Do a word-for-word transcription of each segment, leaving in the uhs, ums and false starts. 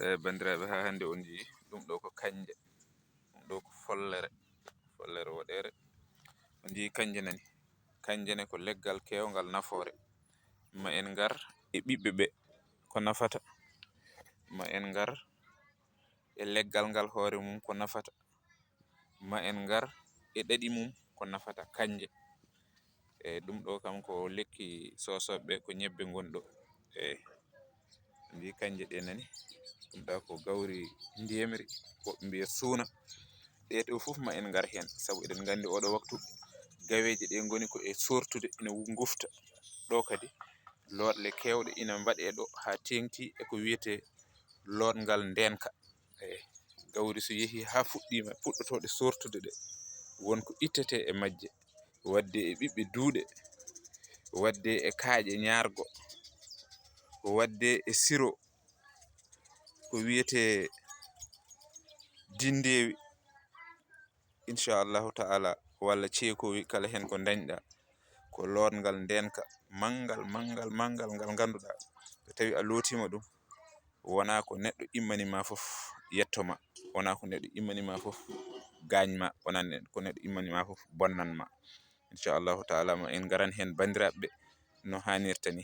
E banndiraaɓe, haa hannde on njii ɗum ɗo ko kanje, ɗum ɗo ko follere, follere woɗeere. On njii kanje nani, kanje ne ko leggal keewngal nafoore. Ma en ngar e ɓiɓɓe ɓe ko nafata, ma en ngar e leggal ngal hoore mum ko nafata, ma en ngar e ɗaɗi mum ko nafata kanje. E ɗum ɗo kam ko lekki sosoɓe, ko ñebbe ngonɗo. E mbi kanje ɗe nani, ɗum ɗa ko gawri ndiyemri, woɓɓe mbiya suuna. Ɗe ɗo fof ma en ngar heen, sabu eɗen nganndi oɗo waktu gaweeje ɗe ngoni ko e sortude, ina ngufta ɗo kadi. Looɗle keewɗe ina mbaɗe ɗo haa teeŋti e ko wiyetee looɗngal ndeenka. E gawri so yehi haa fuɗɗiima, puɗɗotooɗe sortude ɗe, won ko ittetee e majje, waɗde e ɓiɓɓe duuɗe, waɗde e kaaƴe ñaargo, waɗde e siro ko wiyetee dindeewi, inchallahu taala, walla ceekoowi, kala heen ko ndañɗa, ko looɗngal ndeenka manngal, manngal, manngal, ngal ngannduɗaa, so tawi a lootiima ɗum, wonaa ko neɗɗo immani ma fof yetto ma, wonaa ko neɗɗo immani ma fof gaañ ma, wonaa ne-, ko neɗɗo immani ma fof bonnan ma. Inchallahu taala, ma en ngaran heen, banndiraaɓe, no haanirta ni.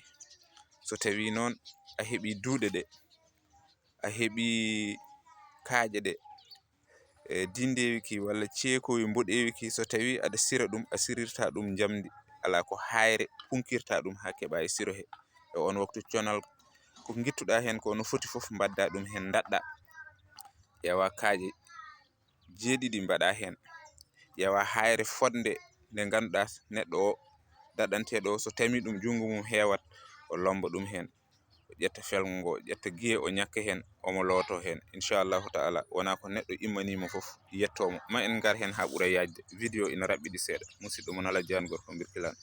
So tawi noon a heɓi duuɗe ɗe, a heɓi kaaƴe ɗe, e dindeewi ki walla ceekoowi mboɗeewi ki, so tawi aɗa sira ɗum, a sirirta ɗum njamndi, alaa ko hayre punkirta ɗum haa keɓa e siro he. E on waktu conal, ko ngittuɗa heen ko no foti fof, mbaɗda ɗum heen, ndaɗɗa. Ƴeewa kaaƴe jeeɗiɗi mbaɗa heen. Ƴeewa hayre fodnde nde ngannduɗaa neɗɗo o daɗanteeɗo o, so tami ɗum junngo mum heewat, o lomba ɗum heen. O ƴetta felgo ngo, o ƴetta giye, o ñakka heen, omo looto heen. Inchallahu taala, wonaa ko neɗɗo immaniima fof yettoomo. Ma en ngar heen haa ɓura yaajde. Vidéo ina raɓɓiɗi seeɗa. Musidɗo mon Alhaji Jaan Gorko Mbirkilaan.